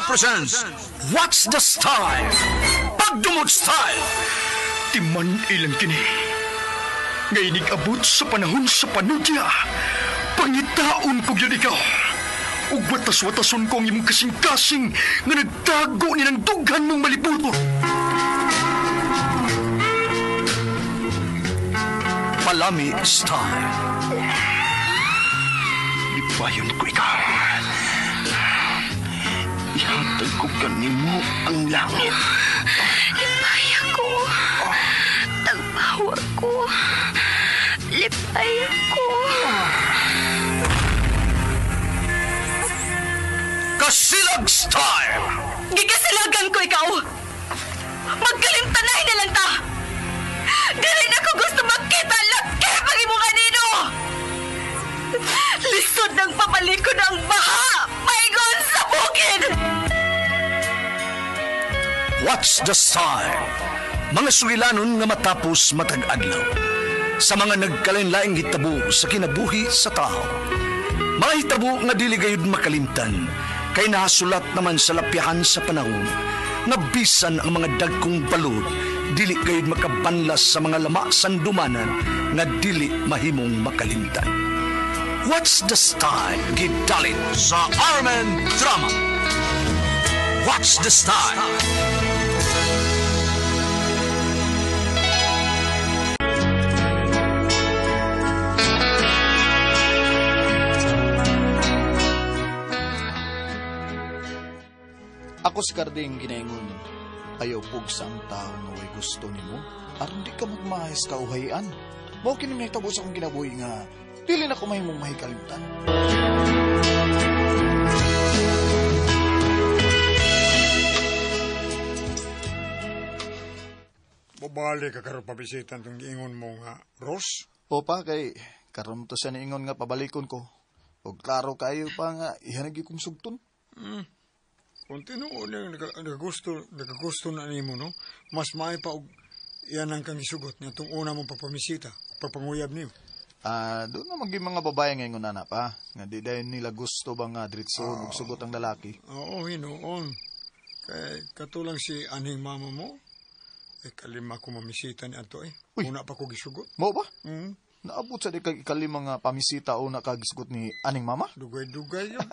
presents What's the Style? Pagdumot Style! Timan ilang kini. Ngayon abot sa panahon sa panudya, pangitaon ko yun ikaw. Ug watas-watason ko ang imong kasing-kasing nga nagtago ni ng dughan mong malibuto. Palami Style. Lipayon ko ikaw. Ihatag ko kanimo ang langit. Lipay ako. Tagpawa ko. Lipay ako. Kasilag Style! Gikasilagan ko ikaw! Magkalimtanay na lang ta! Dili na ko gusto makita laki pag imo kanino! Lisod ng papalikod ang baha! Paingon sa bukid! What's the Style? Mga sugilanon nga matapos matag adlaw. Sa mga nagkalain-laing hitabo sa kinabuhi sa tao. Mga hitabo nga dili gayud makalimtan, kay nahasulat naman sa lapyahan sa panahon, nga bisan ang mga dagkong balod, dili gayud makabanlas sa mga lama sandumanan nga dili mahimong makalimtan. What's the Style? Gidalit sa Armen Drama. What's the Style? Ako si Carding ginaingon, ayaw pugsa ang tao nga way gusto nimo, aron di ka magmahis kauhayan. Mao kini nahitabo sa akong kinabuhi nga dili na ko mahimong mahikalimtan. Bobali ka karon pabisitan tong giingon mo nga, Ros? Opa, kay karon to siya niingon nga pabalikon ko. Og klaro kayo pa nga ihanag kong sugton. Kung tinuod na nagagusto na nimo, no? Mas maay pa og iyan ang kang isugot niya itong una mong pagpamisita, pagpanguyab niyo. Doon na maging mga babae ngayon na pa. Nga di dahil nila gusto ba nga diretso og sugot ang lalaki. Oo, hinuon. Kay katulang si anhing mama mo, eh kalima ko mamisita ni ato eh. Uy. Una pa ko gisugot. Mo ba? Mm. Naabot sa di kag ikalima nga pamisita o nakagisugot ni aning mama? Dugay-dugay yun.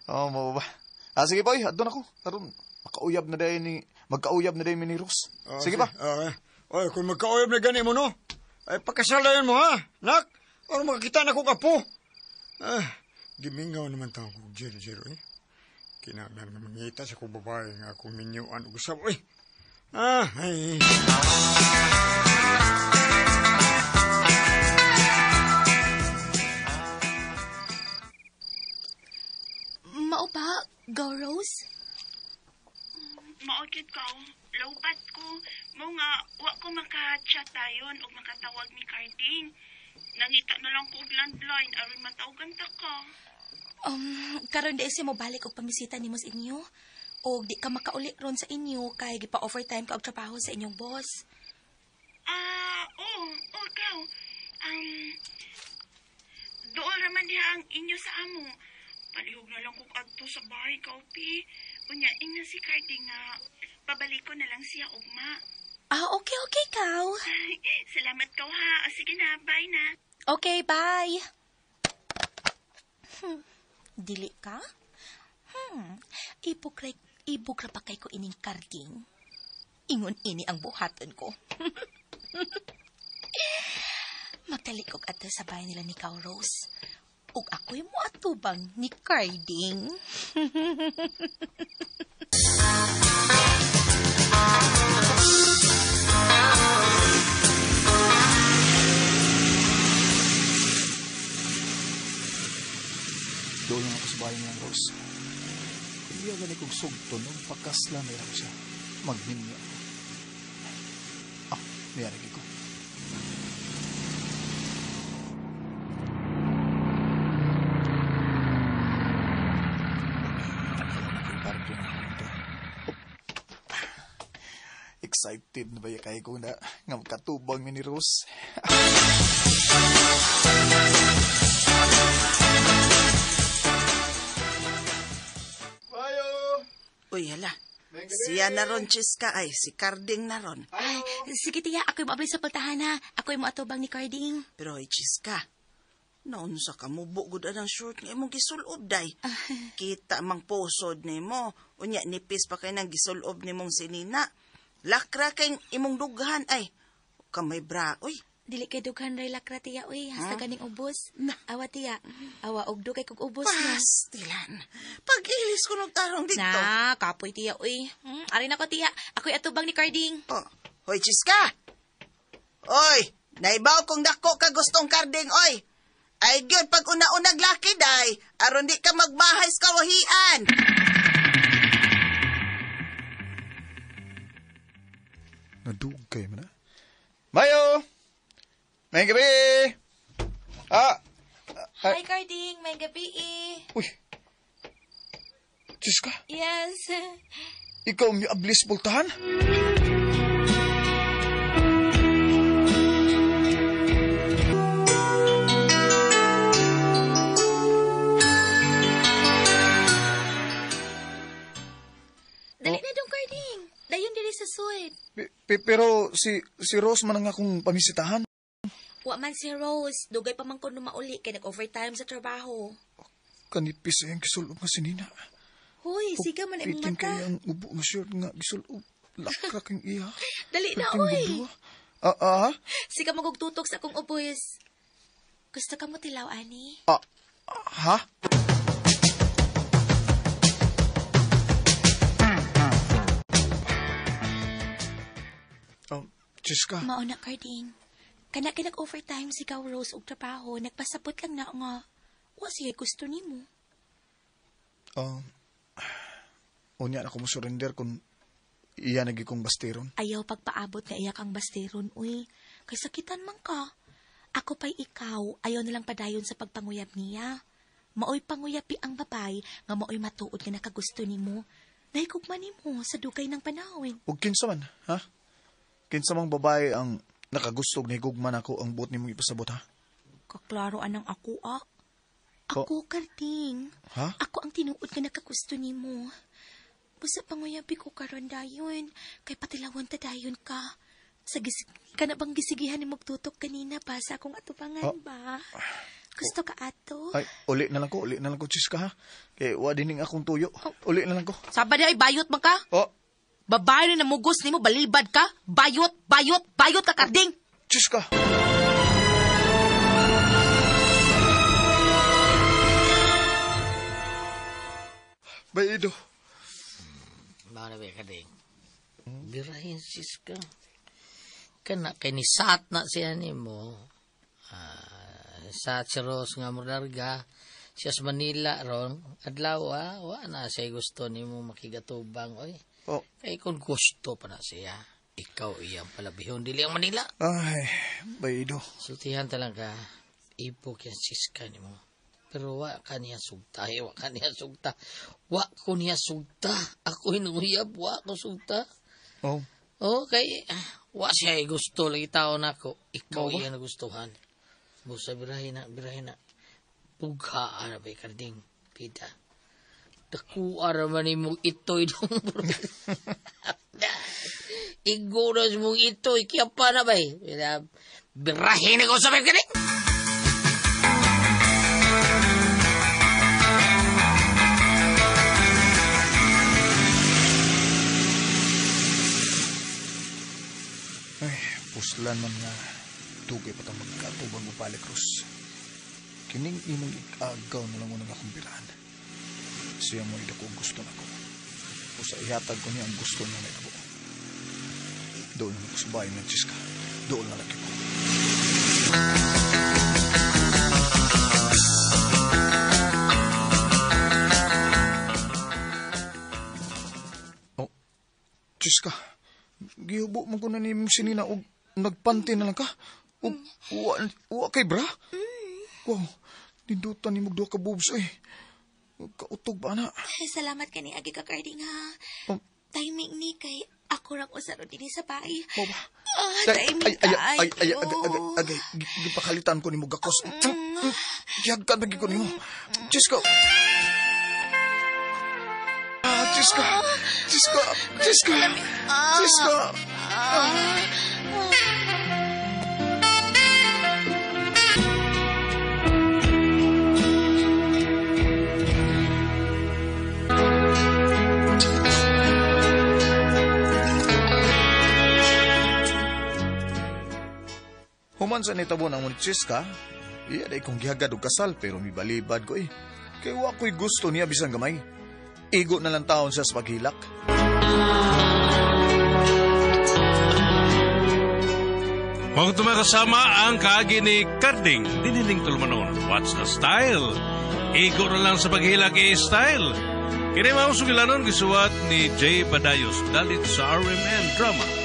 Oo, mo ba? Sige boy, adto na ko. Karon makauyab na dahil ni magkauyab na dahil mi ni Rose. Sige ba? Oy, kung magkauyab na gani mo no, ay pakasalayan mo ha, nak. Aron makakita na kong apo. Gimingaw naman tao kong jero-jero eh. Kinahanglan nga mangita sa kong babae nga akong minyuan og usab oy. Ay. Mao ba, go Rose? Maokit ka, lowbat ko. Mo nga, wa ko maka-chat dayon og makatawag ni Carding. Nangita na lang ko og landline aron matawagan ta ka. Karon di siya mobalik og pamisita nimo sa inyo. Og di ka makauli ron sa inyo kay gipa-overtime ka og trabaho sa inyong boss. Oo, ikaw. Dool raman diha ang inyo sa amo. Palihog na lang kog adto sa bahay kaupi. Unya, ingnan si Carding nga pabalik ko na lang siya ugma. Okay, okay, kaw. Salamat kaw ha. O, sige na, bye na. Okay, bye. Dili ka? Ibukra pa kay ko ining Carding. Ingon ini ang buhaton ko. Magtalikog adto sa bahay nila ni Kaw Rose. Ug ako'y moatubang ni Carding. Doon lang ako sa bahay niya, Rose. Kung iya gani kong sugto nung pakasla na ako siya, magminyo ako. Niyarigi ko. Excited na ba yung kayo ko na nga magkatubang ni Rose? Bayo! Uy, hala. Siya na ron, Chiska, ay. Si Carding na ron. Ay, sige tiya, ako'y maabli sa pultahan ha. Ako'y moatubang ni Carding. Pero ay, Chiska, naunsa ka mo bugod ang short nga imong gisulob, day. Kita mang posod nimo. Unya, nipis pa kay nang gisulob nimong sinina. Lakra kay imong dughan, ay. Kamay bra, uy. Dili kay dughan ray lakra tiya, uy. Hasta ganing ubos. Na. Awa tiya. Awa og dugay kog ubos na. Pastilan. Pag-ilis ko ng tarong dito. Na, kapoy tiya, uy. Ari na ko tiya. Ako'y atubang ni Carding. Oh. Hoy, Chiska! Oy, naibaw kong dako ka gustong Carding, oy. Ay, gyud pag una-unag laki, day. Aron di ka magmahay sa kawahian. Nadugay man na. Mayo! May gabi! Ah! Hi, Carding. May gabi eh. Uy! Chiska, Yes. ikaw may ablis pultahan? Dali na dong, Carding. Dayon diri sa suid. Pero si Rose man ang akong pamisitahan. Wa man si Rose. Dugay pa man ko numauli kay nag-overtime sa trabaho. Kanipis ay ang gisulob nga si Nina. Hoy, siga man imong Pitin mata. kay ang ubo nga shirt nga gisulob. Lakra kang iya. Dali na, Pitin oy. bugduwa. Ah? Siga magugtutok sa akong ubos. Gusto ka mo tilaw, ani? Ah, ha? Oh, Chiska. Mauna, Carding. Kana kay nag-overtime si Gaw Rose og trabaho, nagpasabot lang na nga. Wa siya gusto nimo. Unya na ko mo surrender kung iya nagi kong bastiron. Ayaw pagpaabot nga iya kang bastiron, uy. Kay sakitan man ka. Ako pa'y ikaw, ayaw na lang padayon sa pagpanguyab niya. Maoy panguyapi ang babay nga maoy matuod nga nakagusto nimo. Nahigugma nimo sa dugay ng panahon. Ug kinsa man, ha? Kinsa mang babae ang nakagustog ni higugma nako ang buot nimong ipasabot, ha? Kaklaro anang ako, ah. Ako, Carding. Ha? Ako ang tinuod nga nakagusto nimo. Busa panguyabi ko karon dayon. Kay patilawan ta dayon ka. Sa ka na bang gisigihan ni magtutok kanina pa sa akong atubangan ba? Gusto ka ato? Ay, uli na lang ko, Chiska, ha? Kay wa dining akong tuyo. Uli na lang ko. Saba di ay bayot man ka? Oh, Babae na namugos nimo, balibad ka? Bayot, bayot, bayot ka, Carding! Chiska! Baido. Mga ba, Carding? Birahin, Siska. Kana, kay ni Sat na siya ni mo. Sat si Rose nga Mordarga. Siya sa Manila ron. Adlaw, wa na siya gusto ni mo makigatubang, oy. Oh. Kay kung gusto pa na siya, ikaw iyang palabihon dili ang Manila. Ay, baido. Sultihan talaga, ipok yan Siska ni mo. Pero wa ka niya sugta, eh, wa ka niya sugta. Wa ko niya sugta. Ako hinuyab, wa ko sugta. Oh. Okay, wa siya gusto lagi tao nako. Ikaw iyang nagustuhan. Busa birahin na. Pugha na ba, Carding? Pida. Dakuha raman imong itoy dong bro. Iguros mong itoy, kaya pa na ba eh. Birahin ako sa mga Carding! Ay, puslan man nga. Dugay pa tang magkatubang mo pala, Cruz. Kining imong ikagaw na lang unang akong birahan. Siya mo idako ang gusto nako. O sa ihatag ko niya ang gusto niya na itabo. Doon na ako sa bahay ng Chiska. Doon na laki ko. Oh, Chiska, gihubo mo ko na ni mong sinina og nagpanti na lang ka. Og uwa kay bra. Wow, nindutan ni mong duha ka boobs eh. Kautog ba na? Salamat ka ni Agi ka, Carding, ha. Oh. Timing ni kay ako rang usaro din sa bahay. Oh, ba? Ah, Ay, timing ay, ay, ay, ay, kaayo. agay, agay, agay, gipakalitan ko ni mo gakos. Gihagkan lagi ko ni mo. Diyos ko. Ah, Jessica! Jessica! Jessica! Jessica! Human sa nitabo ng ni Cheska, iya day kong gihagad og kasal pero mibalibad ko eh. Kay wa ko'y gusto niya bisan gamay. Igo na lang taon siya sa paghilak. Huwag tumakasama ang kaagi ni Karding, diniling tulumanon. What's the style? Igo na lang sa paghilak i-style. Kini mga sugilanon gisuwat ni Jay Badayos dalit sa RMN Drama.